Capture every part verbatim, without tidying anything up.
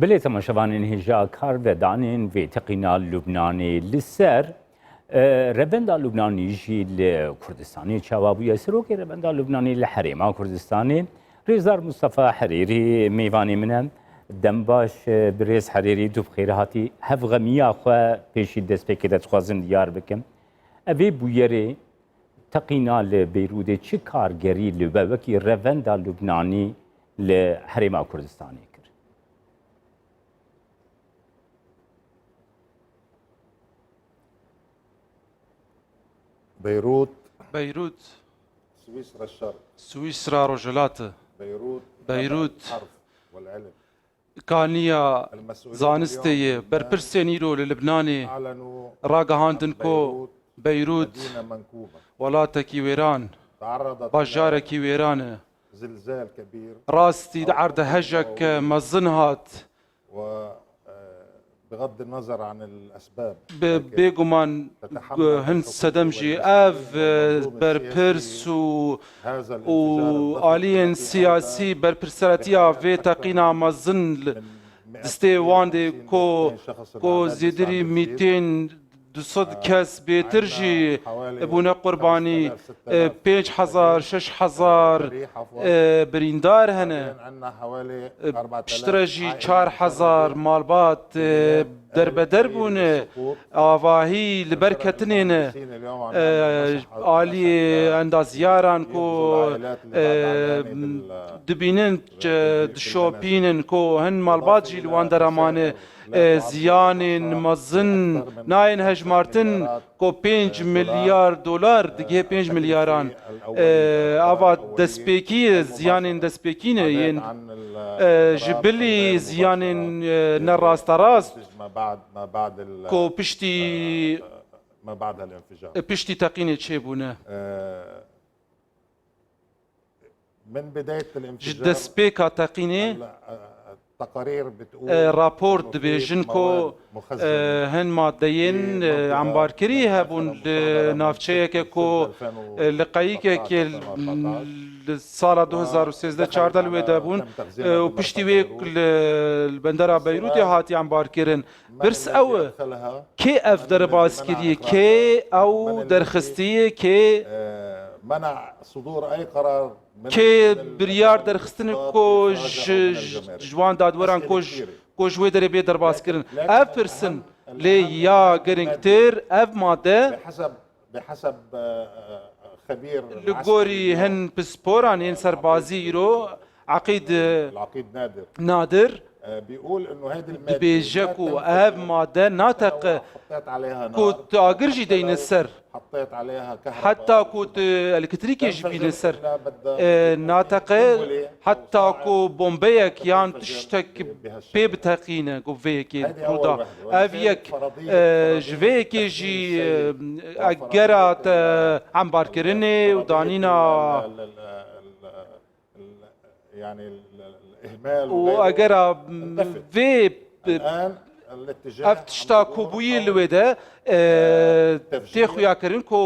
Belê, temaşevanên hêja, kar vedanên vê teqîna Lubnanê li ser, e, revenda Lubnanî jî li Kurdistanê çawa bûye. Serokê revenda Lubnanê li Herêma Kurdistanê, Rêzdar Mustafa Herêrî mêvanê min e. Dem baş, e, birêz Herêrî, tu bi xêr hatî. Hevxemiya xwe pêşî destpêkê de dixwazim diyar bikim. Evê bûyerê teqîna li Beyrûdê çi kargerî li we wekî revenda Lubnanî li Herêma Kurdistanê kir? بيروت، Beyrût, سويسرا الشرق، Swîsra Rojhilat e. بيروت، Beyrût, حرف والعلم. Kaniya المسؤولين zanistê اليوم ye. في لبنان Berpirsên îro li Libnanê أعلنوا ragihandin ku بيروت Beyrût مدينة منكوبة. Welatekî wêran, تعرضت إلى bajarekî wêran e. زلزال كبير. Rastî di erdhejek mezin hat. و، آه، بغض النظر عن الأسباب، Bi لكن bêguman تتحمل hin الحكومة sedem jî والمسؤولين ev, e, والمنظومة berpirs السياسية û, هذا û الانفجار الضخم aliyên الذي أدى siyasî berpirseretiya vê teqîna mezin li من مئة distê wan de وخمسين ku, ميتين شخص ku العمل zêdirî بالتعذيب. Mîtên du sed kes bêtir jî bûne qurbanî, e, pênc hezar, şeş hezar, e, birîndar hene. E, piştre jî çar hezar malbat, e, derbeder bûne. Avahî li ber ketinê ne. E, aliyê endazyaran ku, e, dibînin, e, dişopînin ku hin malbat jî li wan dera mane. E, ziyanên mezin nayên hejmartin ku pênc milyar dolar digihê pênc milyaran. E, ava destpêkî ye, ziyanên destpêkî ne yên, e, ji bilî ziyanên, e, ne rasterast ku piştî, e, piştî teqînê çêbûne. Ji destpêka teqînê, e, rapor dibêjin ku, e, hin madeyên, e, embarkirî hebûn li navçeyeke ku, e, li qeyîkekê li sala du hezar û sêzdeh çardeh li wê de bûn, e, û piştî wê li, li bendera Beyrûtê hatiye embarkirin. Pirs ew e, kê ev derbas kiriye, kê ew derxistiye, kê, kê biryar derxistine ku ji, ji wan dadweran ku ji, ku ji wê derê bê derbas kirin? Ev pirs in, lê ya girîngtir ev made. Li gorî hin pisporan yên serbazî îro, Eqîd Nadir, dibêje ku ev made nateqe ku tu agir jî deyne ser, heta ku tu elektrîkê jî bîne ser, e, nateqe heta ku bombeyek yan tiştek pê biteqîne ku vê yekê rû da. Ev yek, e, ji vê yekê jî, e, egera te embarkirinê û danîna û egera vê, ev tişta ku bûyî li wê de, e, tê xuyakirin ku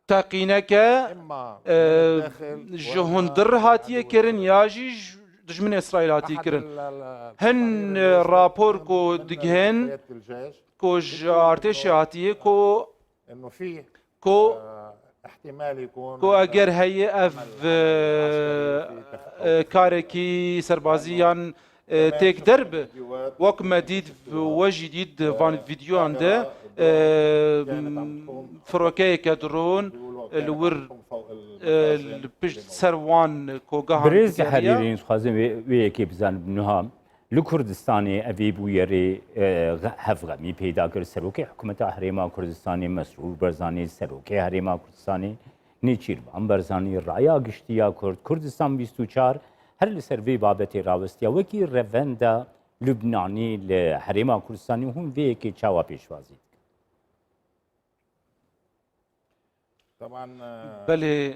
teqîneke, e, ji hundir hatiye kirin ya jî ji dijminê Îsraîl hatiye kirin. Hin, e, rapor ku digihin ku ji artêşê hatiye ku, ku, ku eger heye ev, e, e, karekî serbazî yan, e, têk derbe, wek me dît, we jî dît di van vîdyoyan de, e, firokeyeke drone, e, li wir, e, li pişt ser wan kogehan digeriya. Birêz Herêrî, dixwazim wê, wê yekê bizanim niha. Li Kurdistanê evê bûyerê, e, xe-, hevxemî peyda kir. Serokê Hikûmeta Herêma Kurdistanê Mesrûr Barzanî, Serokê Herêma Kurdistanê Nêçîrvan Barzanî, Raya Giştî ya Kurd, Kurdistan bîst û çar, her li ser vê babetê rawestiya. Wekî revenda Lubnanî li Herêma Kurdistanê hûn vê yekê çawa pêşwazî dikin? Belê,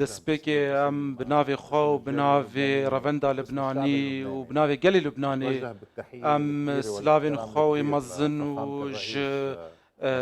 destpêkê em bi navê xwe û bi navê Revenda Libnanî û bi navê gelê Libnanê em silavên xwe wê mezin û ji, e,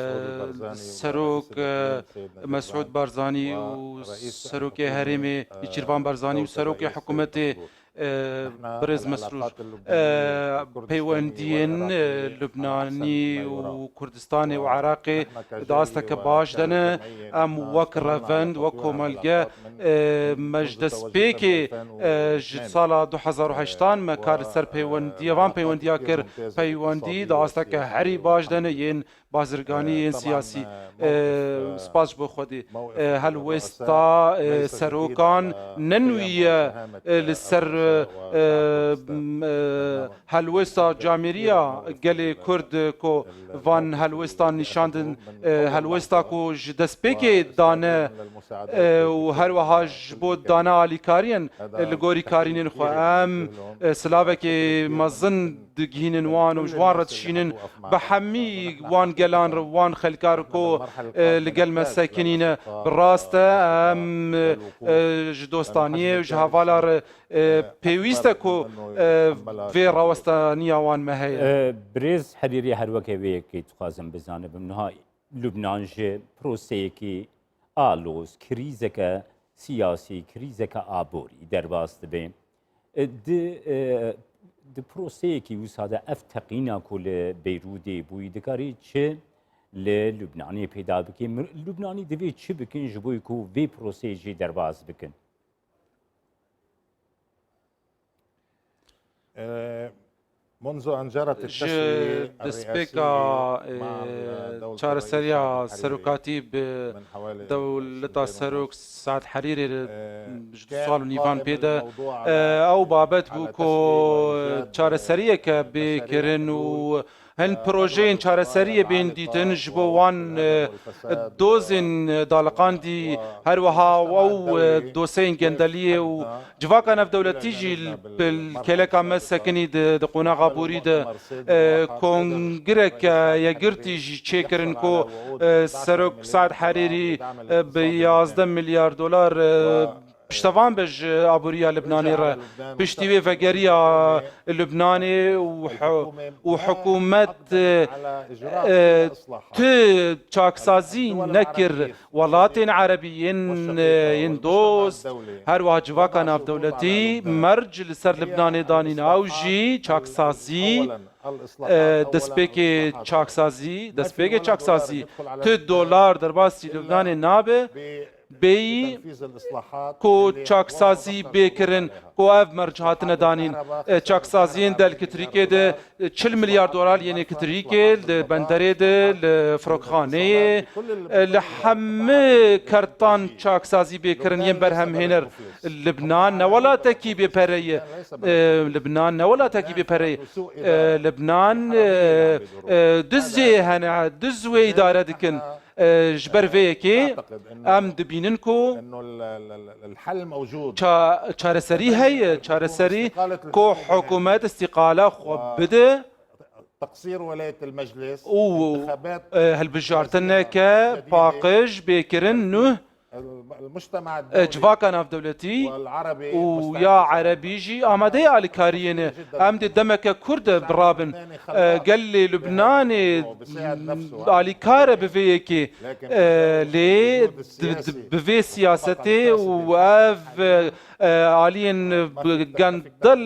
Serok, e, Mesûd Barzanî û Serokê Herêmê Nêçîrvan Barzanî û Serokê Hikûmetê E, Birêz Mesrûr, e, peywendiyên, e, Lubnanî û Kurdistanê û Iraqê di asteke baş de ne. Em wek revend, wek komelge, e, me ji destpêkê, e, ji sala du hezar û heştan me kar li ser peywendiya, van peywendiya kir. Peywendî di asteke herî baş de ne yên bazirganî, yên siyasî. E, spas ji bo Xwedê. E, helwêsta, e, serokan ne nû ye, e, li ser, e, e, m, e, helwêsta camêriya gelê Kurd ku van helwêstan nîşandin, e, helwêsta ku ji destpêkê dane, e, û her wiha ji bo dana alîkariyên, e, li gorî karînên xwe. Em, e, silavekê mezin digihînin wan û ji wan re dişînin. Bi hemî wan gelan re, wan xelkar ku, e, li gel me sekinîne. Bi rast e, em, e, ji dostaniyê û ji hevala re, e, pêwîst e ku, e, vê rawestaniya wan me heye. E, Birêz Herîrî, her weke vê yekê dixwazim bizanibim, niha Lubnan ji proseyekî aloz, krîzeke siyasî, krîzeke aborî derbas dibe. E, di, e, di proseyekî wisa de ev teqîna ku li Beyrûdê bûyî dikarî çi li Lubnanê peyda bike? Mir-, Lubnanî divê çi bikin ji bo ku vê proseyê jî derbas bikin? Ji destpêka, e, çareseriya serokatî bi dewleta serok Saad Herîrê re ji du sal û nîvan pê de, e, ew babet bû ku çareseriyeke bê kirin û hin projeyên çareseriyê bên dîtin ji bo wan, e, dozên, e, daliqandî, her wiha ew, e, doseyên gendeliyê û civaka navdewletî jî li, bi kêleka me sekinî di, di qonaxa borî de, e, kongreke yekgirtî jî çêkirin ku, e, Serok Saad Herîrî, e, bi yazdeh milyar dolar, e, piştevan be ji aboriya Libnanê re. Piştî wê vegeriya Libnanê û hi-, û hikûmet, e, e, tu çaksazî nekir. Welatên erebî yên, e, yên dost, her wiha civaka navdewletî merc li ser Libnanê danîn. Ew jî çaksazî, e, destpêkê çaksazî, destpêkê çaksazî tu dolar derbasî Libnanê nabe. Bêyî ku çaksazî bê kirin, ku ev merc hatine danîn, e, çaksaziyên di elektrîkê de, e, çil milyar dolar yên elektrîkê, li benderê de, li firokxaneyê, e, li hemî kertan çaksazî bê kirin yên berhemhêner. Libnan ne welatekî bêpere ye. E, Libnan ne welatekî bêpere ye. E, Libnan, e, e, dizê hene, diz wê îdare dikin. E, ji ber vê yekê em dibînin ku ça-, çareserî heye, çareserî ku hikûmet îstîqala xwe bide û, e, hilbijartineke paqij bê kirin nû, e, civaka navdewletî û ya erebî jî amade ye alîkariyê ne. Em dê demeke kurt de birabin. E, gelê Libnanê alîkar e bi vê yekê, e, lê di, di, bi vê siyasetê û ev, e, aliyên bi gendel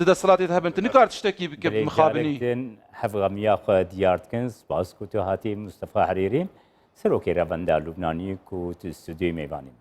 di desthilatê de hebin, tu nikar tiştekî bike bi mixabinî. Din hevxemiya xwe diyar dikin. Spas ku tu hatî, Mustafa Herêrî, serokê Revenda Lubnanî ku tu stûdyoyê mêvanî.